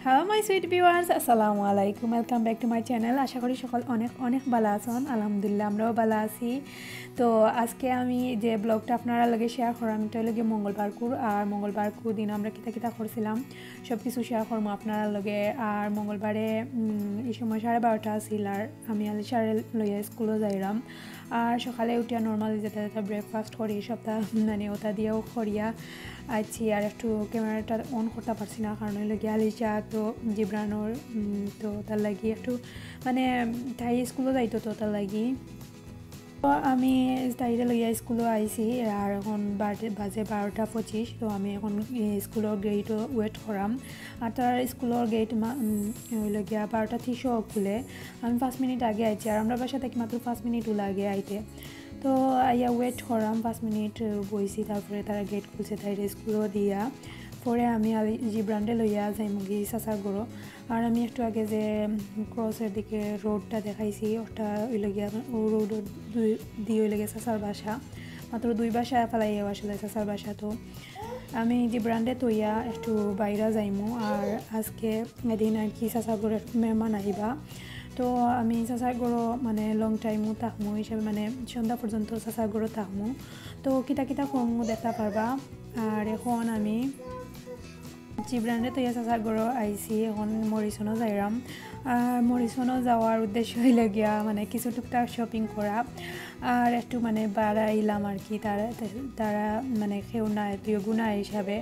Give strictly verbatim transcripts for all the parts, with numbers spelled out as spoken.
Hello my sweet viewers, আসসালামু আলাইকুম, welcome back to my channel। আশা করি সকল অনেক অনেক ভালা আছইন। আলহামদুলিল্লাহ, আমরাও ভালা আছি। তো আজকে আমি যে ব্লগটা আপনারার লগে শেয়ার করাম, এটা অইলো গিয়া মঙ্গলবারকুর। আর মঙ্গলবারকুর দিন আমরা কিতা কিতা করছিলাম, সব কিছু শেয়ার করমু আপনারার লগে। আর মঙ্গলবারে, উম, এই সময় সাড়ে বারোটা আছিল, আর আমি আলিশারে লইয়া স্কুলো যাইরাম। আর সকালে উঠিয়া normally যেটা যেটা ব্রেকফাস্ট করি, সবটা মানে ওটা দিয়াও করিয়া আইছি। আর একটু ক্যামেরাটা অন করতে পারছি না, কারণ অইলো গিয়া আলিশা তো জিবরানর, উম, তো তার লাগি একটু মানে তাই স্কুলো যাইতো, তো তার লাগি। তো আমি তাইরে লইয়া স্কুলো আইছি। আর এখন বাজে, বাজে বারোটা পঁচিশ। তো আমি এখন, এ, স্কুলর গেইটো ওয়েট করাম। আর তার স্কুলর গেইট মা-, উম, অইলো গিয়া বারোটা ত্রিশো খুলে। আমি পাঁচ মিনিট আগে আইছি। আর আমরার বাসা থাকি মাত্র পাঁচ মিনিটউ লাগে আইতে। তো আইয়া ওয়েট করাম, পাঁচ মিনিট বইছি, তারপরে তারা গেইট খুলছে, তাইরে স্কুলো দিয়া। পরে আমি আলি-, জিবরানরে লইয়া যাইমুগি চাচার ঘরো। আর আমি একটু আগে যে, উম, ক্রসের দিকে রোডটা দেখাইছি, ওটা অইলো গিয়া, ও রোড দুই, দি অইলো গিয়া চাচার বাসা। মাত্র দুই বাসা ফালাইয়াও আসলে চাচার বাসা। তো আমি জিবরানরে থইয়া একটু বাইরা যাইমু। আর আজকে এদিন আর কি চাচার ঘরো মেহমান আইবা। তো আমি চাচার ঘরো মানে লং টাইমও থাকমু হিসাবে, মানে সন্ধ্যা পর্যন্ত চাচার ঘরো থাকমু। তো কিতা কিতা করমু দেখতা পারবা। আর এখন আমি জিবরানরে থইয়া চাচার ঘরো আইছি, এখন মরিসনও যাইরাম। আর মরিসনও যাওয়ার উদ্দেশ্য অইলো গিয়া মানে কিছু টুকটাক শপিং করা, আর একটু মানে বারাইলাম আর কি। তারা, তারা মানে কেউ নাই, দুইও গুনা হিসাবে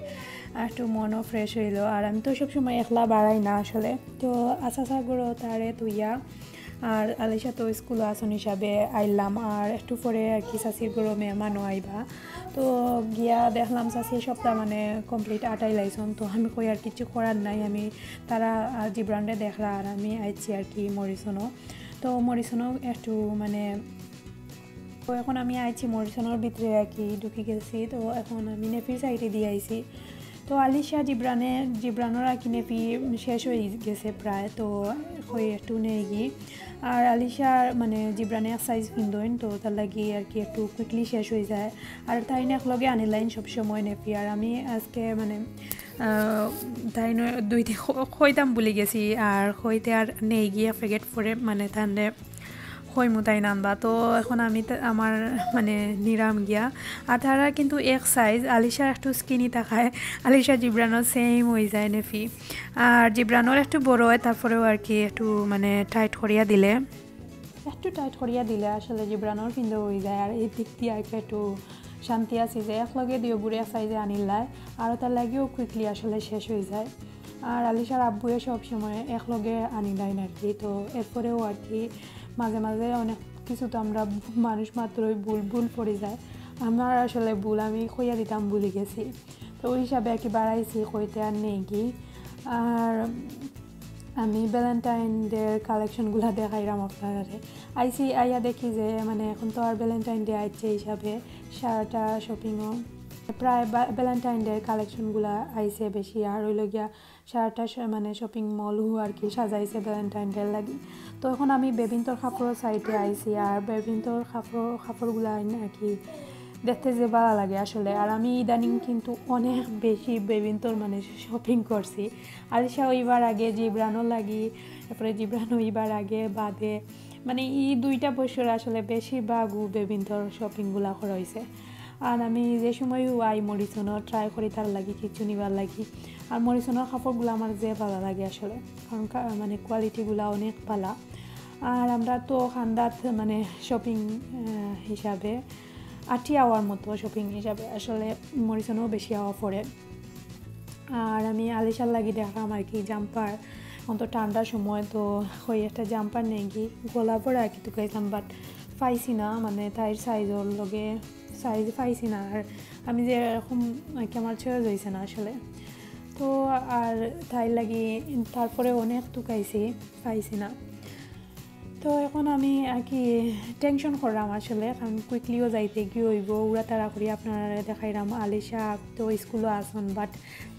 আর একটু মনও ফ্রেশ অইলো। আর আমি তো সবসময় একলা বারাই না আসলে। তো চাচার ঘরো তারে থইয়া আর আলিশা তো স্কুলো আছইন হিসাবে আইলাম। আর একটু পরে আর কি চাচির ঘরো মেহমানও আইবা। তো গিয়া দেখলাম চাচি সবটা মানে কমপ্লিট আটাই লাইছইন। তো আমি কই আর কিছু করার নাই, আমি তারা আর জিবরানরে দেখরা আর আমি আইছি আর কি মরিসনও। তো মরিসনও একটু মানে, তো এখন আমি আইছি মরিসনর ভিতরে আর কি ঢুকি গেছি। তো এখন আমি নেপির সাইডে দিয়া আইছি। তো আলিশা জিবরানে, জিবরানর আর কি নেপি শেষ অই গেছে প্রায়, তো কই একটু নেইগি। আর আলিশার মানে জিবরানে এক সাইজ পিন্দইন, তো তার লাগি আর কি একটু কুইকলি শেষ অই যায়। আর তাইন একলগে আনিলাইন সবসময় নেপি। আর আমি আজকে মানে, আহ, তাইন দুই দিন ক-, কইতাম ভুলি গেছি, আর কইতে আর নেইগি এক প্যাকেট পরে মানে তানরে কইমু তাইন আনবা। তো এখন আমি তা-, আমার মানে নিরাম গিয়া। আর তারা কিন্তু এক সাইজ, আলিশার একটু স্কিনি থাকায়, আলিশা জিবরানর সেম অই যায় নেপি। আর জিবরানর একটু বড় অয়, তারপরেও আর কি একটু মানে টাইট করিয়া দিলে, একটু টাইট করিয়া দিলে আসলে জিবরানর পিন্দা অই যায়। আর এই দিক দিয়া একটু শান্তি আছি যে একলগে দুইও গুরে এক সাইজে আনিলাই, আর তার লাগিও কুইকলি আসলে শেষ অই যায়। আর আলিশার আব্বুয়ে সব সময় একলগে আনিলাইন আর কি। তো এরপরেও আর কি মাঝে মাঝে অনেক কিছু তো আমরা মানুষ মাত্রই ভুল, ভুল পড়ি যায়। আমার আসলে ভুল, আমি কইয়া দিতাম ভুলি গেছি। তো ওই হিসাবে আর কি বারাইছি, কইতে আর নেইগি। আর আমি ভ্যালেন্টাইন ডের কালেকশনগুলা দেখাইরাম আপনারারে। আইছি, আইয়া দেখি যে মানে এখন তো আর ভ্যালেন্টাইন ডে আইছে হিসাবে সারাটা শপিংও প্রায় ভ্যালেন্টাইন ডের কালেকশনগুলা আইছে বেশি। আর অইলো গিয়া সারাটা শ-, মানে শপিং মলও আর কি সাজাইছে ভ্যালেন্টাইন ডের লাগি। তো এখন আমি বেবিন্তর কাপড়র সাইডে আইছি। আর বেবিন্তর কাপড়, কাপড়গুলা আর কি দেখতে যে ভালা লাগে আসলে। আর আমি ইদানিং কিন্তু অনেক বেশি বেবিন্তর মানে শপিং করছি। আলিশা অইবার আগে জিবরানর লাগি, তারপরে জিবরান অইবার আগে বাদে, মানে এই দুইটা বছর আসলে বেশিরভাগও বেবিন্তর শপিংগুলা করা অইছে। আর আমি যে সময়ও আই মরিসনও ট্রাই করি তার লাগি কিছু নিবার লাগি। আর মরিসনর কাপড়গুলা আমার যে ভালা লাগে আসলে, কারণ কা-, মানে কোয়ালিটিগুলা অনেক ভালা। আর আমরা তো কান্দাত মানে শপিং, আহ, হিসাবে আটি আওয়ার মতো শপিং হিসাবে আসলে মরিসনও বেশি আওয়া পড়ে। আর আমি আলিশার লাগি দেখলাম আর কি জাম্পার, এখন তো ঠান্ডার সময় তো ওই একটা জাম্পার নেইগি, গলা ভরা আর কি তুকাইছিলাম, but পাইছি না, মানে তাইর সাইজর লগে সাইজ পাইছি না। আর আমি যে এরকম আর কি আমার চয়েস অইছে না আসলে। তো আর তাইর লাগি তারপরে অনেক তুকাইছি, পাইছি না। তো এখন আমি আর কি টেনশন করলাম আসলে, কারণ কুইকলিও যাইতে গিয়ে অইবো, উড়া তাড়া করি আপনারারে দেখাইলাম। আলিশা তো স্কুলো আছইন, but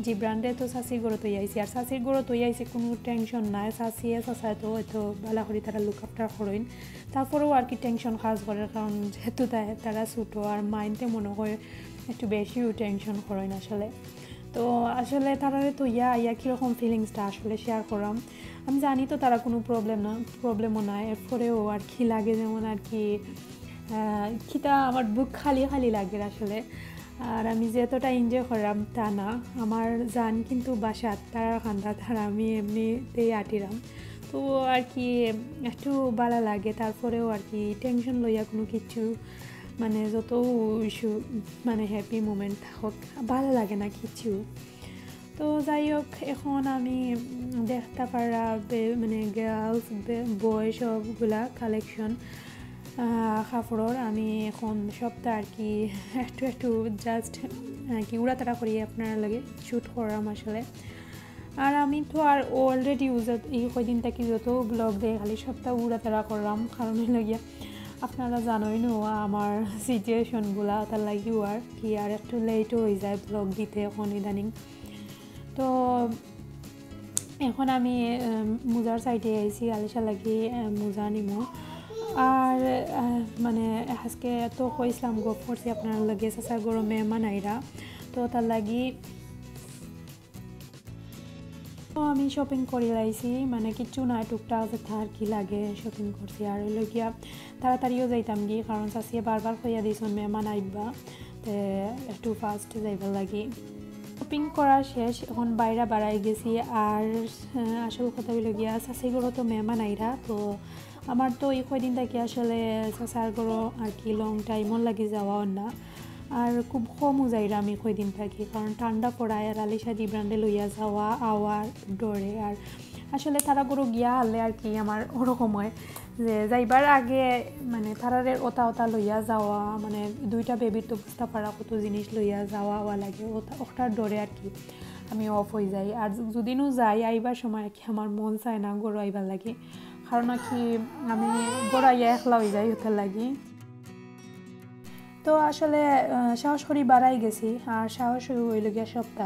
জিবরানরে তো চাচির ঘরো থইয়া আইছি, আর চাচির ঘরো থইয়া আইছি কোনো টেনশন নাই, চাচিয়ে চাচায় তো অত ভালা করি তারা লুক আফটার করইন। তারপরেও আর কি টেনশন কাজ করে, কারণ যেহেতু তা-, তারা ছোটো আর মাইনতে মনে হয় একটু বেশিও টেনশন করইন আসলে। তো আসলে তারারে থইয়া আইয়া কীরকম ফিলিংসটা আসলে শেয়ার করাম। আমি জানি তো তারা কোনো প্রবলেম না, প্রবলেমও না, এরপরেও আর কি লাগে যেমন আর কি, আহ, কিতা আমার বুক খালি খালি লাগে আসলে। আর আমি যে এতটা এনজয় করলাম তা না, আমার জান কিন্তু বাসাত তারার কান্দাত, আর আমি এমনিতেই আটিরাম। তো আর কি একটু ভালা লাগে, তারপরেও আর কি টেনশন লইয়া কোনো কিছু, মানে যত ইস্যু, মানে হ্যাপি মোমেন্ট থাকুক, ভালা লাগে না কিছু। তো যাই হোক, এখন আমি, উম, দেখতা পারা বে-, মানে গার্লস, বে-, বয় সবগুলা কালেকশন, আহ, কাপড়র আমি এখন সবটা আর কি একটু একটু জাস্ট আর কি উড়াতাড়া করি আপনার লগে শ্যুট করাম আসলে। আর আমি তো আর অলরেডি ইউজ, এই কয়দিন থাকি যত ব্লগ দেয় খালি সবটা উড়াতাড়া করলাম, কারণ হইল গিয়া আপনারা জানোই না আমার সিচুয়েশনগুলা, তার লাগিও আর কি আর একটু লেটও হয়ে যায় ব্লগ দিতে এখন ইদানিং। তো এখন আমি, আহ, মোজার সাইডে আইছি, আলিশার লাগি, আহ, মোজা নিমু। আর, আহ, মানে আজকে তো কইছিলাম গফ করছি আপনার লগে, চাচার ঘরো মেহমান আইরা, তো তার লাগি তো আমি শপিং করি লাইছি, মানে কিচ্ছু না, টুকটাক যেটা আর কি লাগে শপিং করছি। আর হইল গিয়া তাড়াতাড়িও যাইতাম গি, কারণ চাচিয়ে বারবার কইয়া দিছন মেহমান আইবা, তে একটু ফাস্ট যাইবার লাগি। শপিং করা শেষ, এখন বাইরা বাড়াই গেছি। আর, আহ, আসল কথা হইল গিয়া চাচির ঘরো তো মেহমান আইরা, তো আমার তো এই কয়দিন থাকি আসলে চাচার ঘরো আর কি লং টাইমর লাগি যাওয়া অর না, আর খুব কমও যাইরাম এই কয়দিন থাকি, কারণ ঠান্ডা পড়ায় আর আলিশা জিব্রানরে লইয়া যাওয়া আওয়ার ডরে। আর আসলে তারা ঘরো গিয়া হারলে আর কি আমার ওরকম হয় যে যাইবার আগে মানে তারারে ওটা ওটা লইয়া যাওয়া, মানে দুইটা বেবির তো বুঝতা পারা কত জিনিস লইয়া যাওয়া আওয়া লাগে, ওটা, ওটার ডরে আর কি আমি অফ হয়ে যাই। আর যদিনও যাই, আইবার সময় আর কি আমার মন চায় না ঘরো আইবার লাগি, কারণ আর কি আমি ঘরো আইয়া একলা হয়ে যাই ওটার লাগি। তো আসলে, আহ, সাহস করি বাড়াই গেছি, আর সাহস হইল গিয়া সবটা।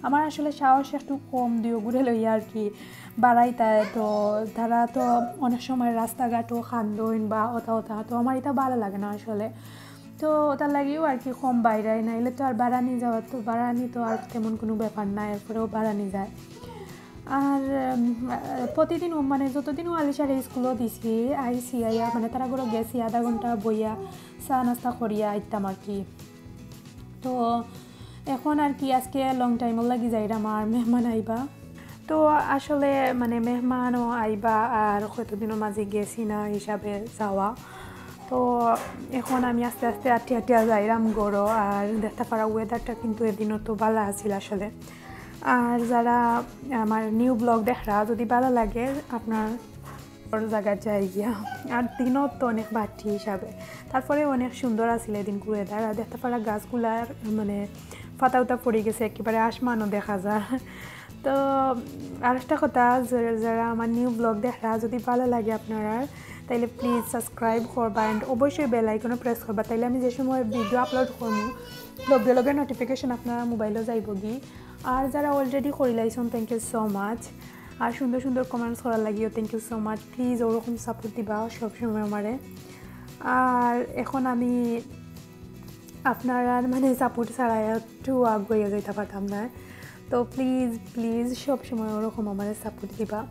আমার আসলে সাহস একটু কম, দুইও ঘুরে লইয়া আর কি বাড়াইতায়। তো তারা তো অনেক সময় রাস্তাঘাটও খান্দইন বা ওটা ওটা, তো আমার এটা ভালা লাগে না আসলে। তো ওটার লাগিও আর কি কম বাইরাই, নাইলে তো আর বাড়ানি যাওয়ার তো, বাড়ানি তো আর তেমন কোনো ব্যাপার না, এরপরেও বাড়ানি যায়। আর, উম, আহ, প্রতিদিনও মানে যতদিনও আলিশারে স্কুলো দিছি, আইছি আইয়া মানে তারা ঘরো গেছি আধা ঘন্টা বইয়া চা নাস্তা করিয়া আইতাম আর কি। তো এখন আর কি আজকে লং টাইমর লাগি যাইরাম, আর মেহমান আইবা। তো আসলে মানে মেহমানও আইবা, আর কতদিনর মাঝে গেছি না হিসাবে যাওয়া। তো এখন আমি আস্তে আস্তে আটিয়া আটিয়া যাইরাম ঘরো। আর দেখতা পারা ওয়েদারটা কিন্তু এদিনও তো ভালা আছিল আসলে। আর যারা আমার নিউ ব্লগ দেখরা, যদি ভালা লাগে আপনার ওর জায়গা যাই গিয়া। আর দিনও তো অনেক বাটি হিসাবে, তারপরে অনেক সুন্দর আছিল এদিন ওয়েদার। আর দেখতা পারা গাছগুলার মানে পাতা উতা পড়ি গেছে, একেবারে আসমানও দেখা যায়। তো আর একটা কথা, যারা, যারা আমার নিউ ব্লগ দেখরা, যদি ভালা লাগে আপনারার, তাইলে প্লিজ সাবস্ক্রাইব করবা and অবশ্যই বেল আইকনও প্রেস করবা, তাইলে আমি যে সময় ভিডিও আপলোড করমু লগে লগে নোটিফিকেশন আপনারা মোবাইলো যাইব গি। আর যারা অলরেডি করি লাইছন, thank you so much। আর সুন্দর সুন্দর কমেন্টস করার লাগিও thank you so much। Please ওরকম সাপোর্ট দিবা সবসময় আমারে। আর এখন আমি আপনারার মানে সাপোর্ট ছাড়া একটু আগুয়াইয়া যাইতা পারতাম না। তো প্লিজ প্লিজ সবসময় ওরকম আমারে সাপোর্ট দিবা।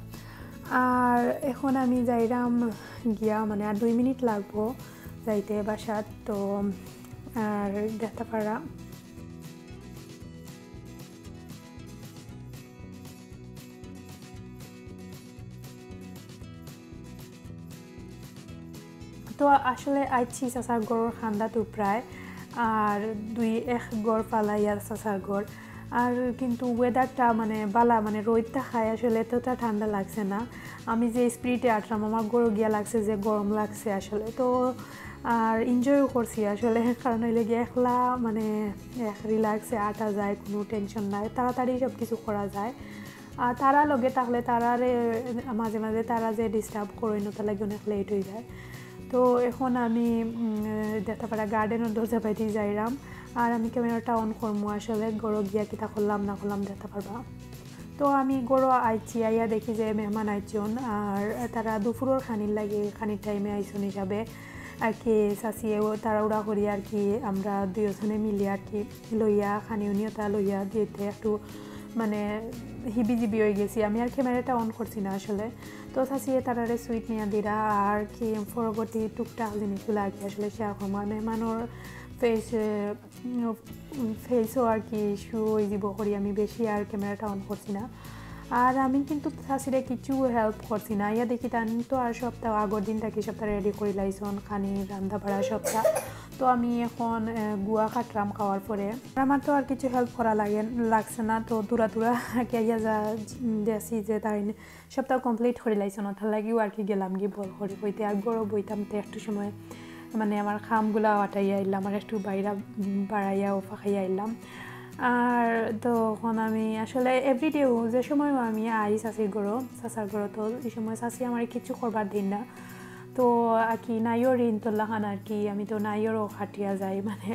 আর এখন আমি যাইরাম গিয়া, মানে আর দুই মিনিট লাগবো যাইতে বাসাত। তো আর দেখতা পারা তো আসলে আইছি চাচার ঘরর কান্দাত প্রায়, আর দুই এক ঘর ফালাইয়া চাচার ঘর। আর কিন্তু ওয়েদারটা মানে ভালা, মানে রোদ থাকায় আসলে এতটা ঠান্ডা লাগছে না। আমি যে স্পিডে আটলাম, আমার ঘরো গিয়া লাগছে যে গরম লাগছে আসলে। তো আর এনজয়ও করছি আসলে, কারণ হইলে গিয়া একলা মানে এক রিল্যাক্সে আটা যায়, কোনো টেনশন নাই, তাড়াতাড়ি সব কিছু করা যায়। আর তারা লগে থাকলে তারারে মাঝে মাঝে তারা যে ডিস্টার্ব করইন, তার লাগি অনেক লেট হয়ে যায়। তো এখন আমি, উম, দেখতা পারা গার্ডেনর দরজা বাইদি যাইরাম। আর আমি ক্যামেরাটা অন করমু, আসলে ঘরো গিয়া কিতা করলাম না করলাম দেখতা পারবা। তো আমি ঘরো আইছি, আইয়া দেখি যে মেহমান আইছন, আর তারা দুপুরর খানির লাগি, খানির টাইমে আইছন হিসাবে। আর কি চাচিয়েও তাড়াহুড়া করি আর কি আমরা দুইজনে মিলি আর কি লইয়া খানি উনি ওটা লইয়া দিতে একটু মানে হিবিজিবি হয়ে গেছি। আমি আর ক্যামেরাটা অন করছি না আসলে। তো চাচিয়ে তারারে সুইট নিয়ে দিরা আর কি পরবর্তী টুকটাক জিনিসগুলো আর কি আসলে শেয়ার করবো। আর মেহমানর ফেস ফেসও আর কি শু হয়ে যাব করি আমি বেশি আর ক্যামেরাটা অন করছি না। আর আমি কিন্তু চাচিরে কিছু হেল্প করছি না। ইয়া দেখি তান তো আর সপ্তাহ আগর দিন থাকি সপ্তাহ রেডি করি লাইছন খানি রান্না বাড়া সপ্তাহ। তো আমি এখন আহ, গুয়া কাটরাম খাওয়ার পরে। আর আমার তো আর কিছু হেল্প করা লাগে লাগছে না। তো দূরা দূরা আগে ইয়া যা দেখছি যে তাই সপ্তাহ কমপ্লিট করি লাইছন, ওটার লাগিও আর কি গেলাম গি বল করি কইতে। আর ঘরো বইতাম তো একটু সময় মানে আমার কামগুলা আটাইয়া আইলাম আর একটু বাইরা বাড়াইয়াও ফাঁকাইয়া আইলাম। আর তখন আমি আসলে এভরিডেও যে সময়ও আমি আই চাচির ঘরো, চাচার ঘরো, তো এই সময় চাচি আমার কিছু করবার দিন না। তো আর কি নাইও ঋণ তোলা খান আর কি, আমি তো নাইওরও খাটিয়া যাই, মানে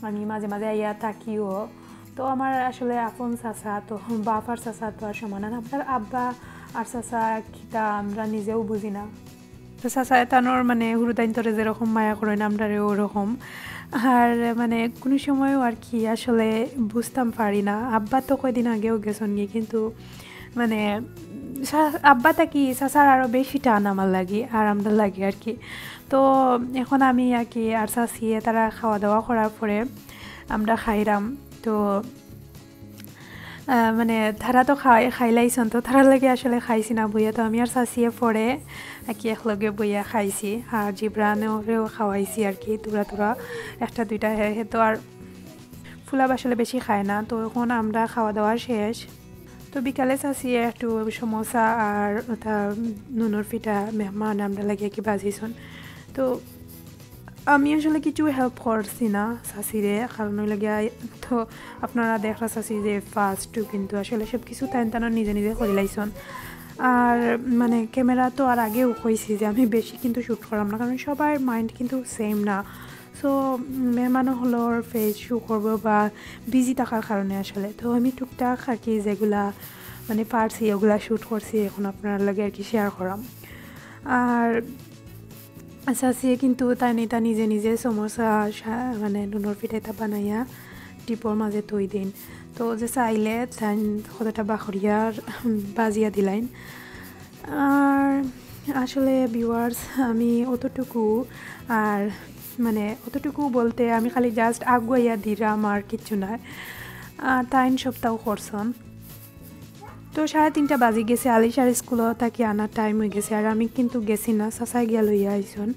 আমি মাঝে মাঝে আইয়া থাকিও। তো আমার আসলে আপন চাচা তো বাপ আর চাচা তো আর সমান না। আপনার আব্বা আর চাচা কিতা আমরা নিজেও বুঝি না। তো চাচা এতানোর মানে হুরুদাইন্তরে যেরকম মায়া করেন আমরারে ওরকম। আর মানে কোনো সময়ও আর কি আসলে বুঝতাম পারি না। আব্বা তো কয়দিন আগেও গেছন গি, কিন্তু মানে চা- আব্বা থাকি চাচার আরও বেশি টান আমার লাগি আর আমরা লাগি আর কি। তো এখন আমি আর কি আর চাচিয়ে তারা খাওয়া দাওয়া করার পরে আমরা খাইরাম। তো আহ, মানে তারা তো খাই খাইলাইছন, তো তারার লাগি আসলে খাইছি না বইয়া। তো আমি আর চাচিয়ে পরে আর কি একলগে বইয়া খাইছি আর জিবরানেও খাওয়াইছি আর কি, থুড়া থুড়া একটা দুইটা। হে হে তো আর ফুলাব আসলে বেশি খায় না। তো এখন আমরা খাওয়া দাওয়া শেষ। তো বিকালে চাচিয়ে একটু সমোসা আর ওটা নুনর ফিটা মেহমান আমরা লাগি আর কি বাজিছন। তো আমি আসলে কিছু হেল্প করছি না চাচিরে, কারণ ওই লাগে তো আপনারা দেখরা চাচি যে ফার্স্ট কিন্তু আসলে সব কিছু তাইন তারা নিজে নিজে করি লাইছন। আর মানে ক্যামেরা তো আর আগেও কইছি যে আমি বেশি কিন্তু শ্যুট করাম না, কারণ সবার মাইন্ড কিন্তু সেম না। সো মেহমান হলর ফেস শু করবো বা বিজি থাকার কারণে আসলে। তো আমি টুকটাক আর কি যেগুলা মানে পারছি ওগুলা শ্যুট করছি, এখন আপনার লগে আর কি শেয়ার করাম। আর চাচিয়ে কিন্তু তাই নিতা নিজে নিজে সমোসা সা- মানে নুনর ফিটা এটা বানাইয়া ডিপর মাঝে থই দিন। তো যে চাইলে তাই কতটা বাখরিয়ার বাজিয়া দিলাইন। আর আসলে ভিউয়ার্স আমি অতটুকু আর মানে অতটুকু বলতে আমি খালি জাস্ট আগুয়াইয়া দিলাম আর কিচ্ছু নয়। আর তাইন সপ্তাহ করছন। তো সাড়ে তিনটা বাজি গেছে, আলিশার স্কুল থাকি আনার টাইম হয়ে গেছে। আর আমি কিন্তু গেছি না, চাচাই গিয়া লইয়া আইছন।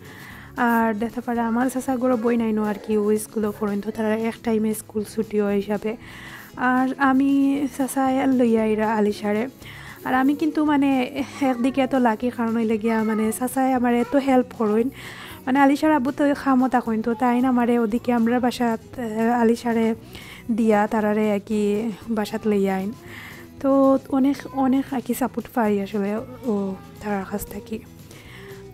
আর দেখতে পারে আমার চাচা ঘরো বই নাইনো আর কি, ও স্কুলো পড়েন, তো তারা এক টাইমে স্কুল ছুটি হয় হিসাবে। আর আমি চাচাই লইয়া আইরা আলিশারে। আর আমি কিন্তু মানে একদিকে এত লাকি, কারণ হইলে গিয়া মানে চাচাই আমার এত হেল্প করইন, মানে আলিশার আব্বু তো খামো থাকইন, তো তাইন আমারে ওদিকে আমরা বাসাত আহ, আলিশারে দিয়া তারারে আর কি বাসাত লইয়া আইন। তো অনেক অনেক আর কি সাপোর্ট পাই আসলে ও তারার কাছ থাকি।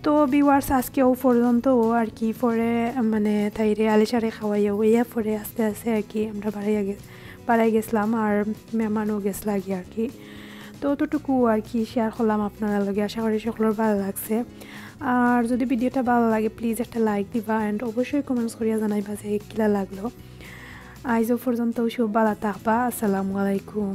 তো ভিউয়ার্স আজকে ও পর্যন্ত ও আর কি পরে মানে তাইরে আলিশারে খাওয়াইয়া ওইয়া পরে আস্তে আস্তে আর কি আমরা বাড়াইয়া গে বাড়াই গেছিলাম আর মেহমানও গেছিলা গিয়া আর কি। তো অতটুকু আর কি শেয়ার করলাম আপনারা লগে, আশা করি সকলের ভালো লাগছে। আর যদি ভিডিওটা ভালো লাগে প্লিজ একটা লাইক দিবা অ্যান্ড অবশ্যই কমেন্টস করিয়া জানাইবা যে কিলা লাগলো। আইজও পর্যন্ত সব ভালো থাকবা, আসসালামু আলাইকুম।